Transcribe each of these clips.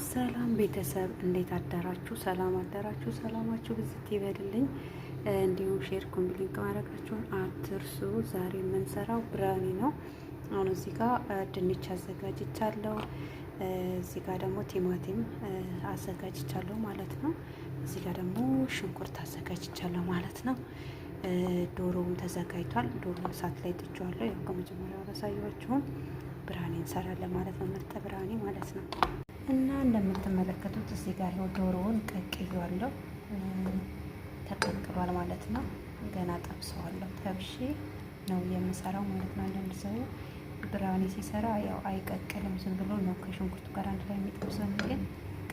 ሰላም ቤተሰብ እንዴት አደራችሁ? ሰላም አደራችሁ? ሰላማችሁ ብዝት ይበልልኝ። እንዲሁም share፣ copy link ማድረጋችሁን አትርሱ። ዛሬ የምንሰራው brownie ነው። አሁን እዚህ ጋር ድንች አዘጋጅቻለሁ። እዚህ ጋር ደግሞ ቲማቲም አዘጋጅቻለሁ ማለት ነው። እዚህ ጋር ደግሞ ሽንኩርት አዘጋጅቻለሁ ማለት ነው። ዶሮውም ተዘጋጅቷል። ዶሮውን እሳት ላይ ጥጄዋለሁ። ያው ከመጀመሪያው አላሳየኋችሁም። Brownie እንሰራለን ማለት ነው። ምርጥ brownie ማለት ነው። እና እንደምትመለከቱት እዚህ ጋር ይኸው ዶሮውን ቀቅዬዋለሁ። ተቀቅሏል ማለት ነው። ገና ጠብሰዋለሁ። ጠብሼ ነው የምሰራው ማለት ነው። አንዳንድ ሰው brownie ሲሰራ ያው አይቀቅልም፣ ዝም ብሎ ነው ከሽንኩርቱ ጋር አንድ ላይ የሚጠብሰው። ግን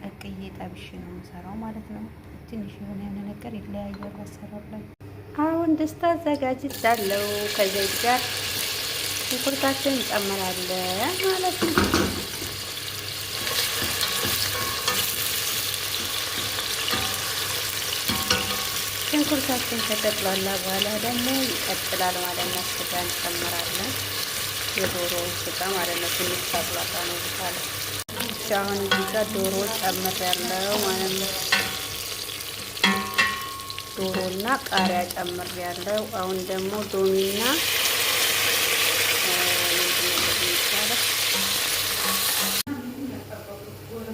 ቀቅዬ ጠብሼ ነው የምሰራው ማለት ነው። ትንሽ የሆነ የሆነ ነገር ይለያያል አሰራር ላይ። አሁን ድስት አዘጋጅቻለሁ ከዘይት ጋር ሽንኩርታችን እንጨምራለን ማለት ነው። ሽንኩርታችን ከጠቅላላ በኋላ ደግሞ ይቀጥላል ማለት ነው። ስጋ እንጨምራለን። የዶሮውን ስጋ ማለት ነው። ትንሽ ታጥላላ ነው በኋላ። እሺ አሁን እዚህ ጋር ዶሮ ጨምሬያለሁ ማለት ነው። ዶሮና ቃሪያ ጨምሬያለሁ። አሁን ደግሞ ሎሚና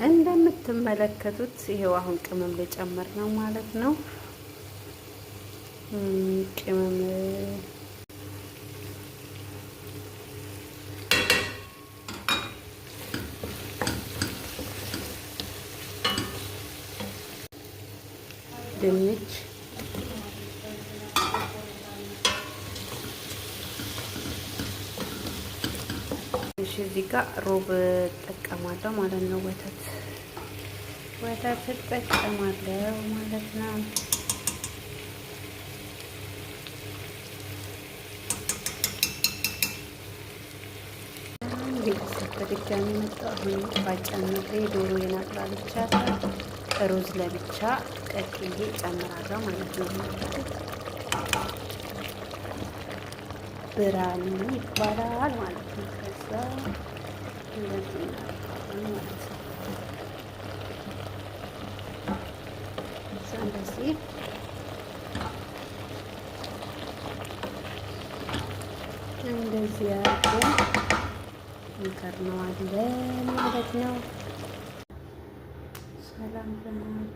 እንደምትመለከቱት ይሄው አሁን ቅመም ልጨምር ነው ማለት ነው። ቅመም ድንች እሺ፣ እዚህ ጋር ሮብ እጠቀማለሁ ማለት ነው። ወተት ወተት እጠቀማለሁ ማለት ነው። ቤተሰብ በድጋሚ መጣሁ። አሁን ውሃ ጨምሬ ዶሮዬን አቁላልቻለሁ። ሩዝ ለብቻ ቀቅዬ ጨምራለሁ ማለት ነው። Brownie ይባላል ማለት ነው። ከዛ እንደዚህ እናደርገዋለን ማለት ነው። ከዛ እንደዚህ እንደዚህ አድርገን እንከርነዋለን ማለት ነው። ሰላም ብለናል።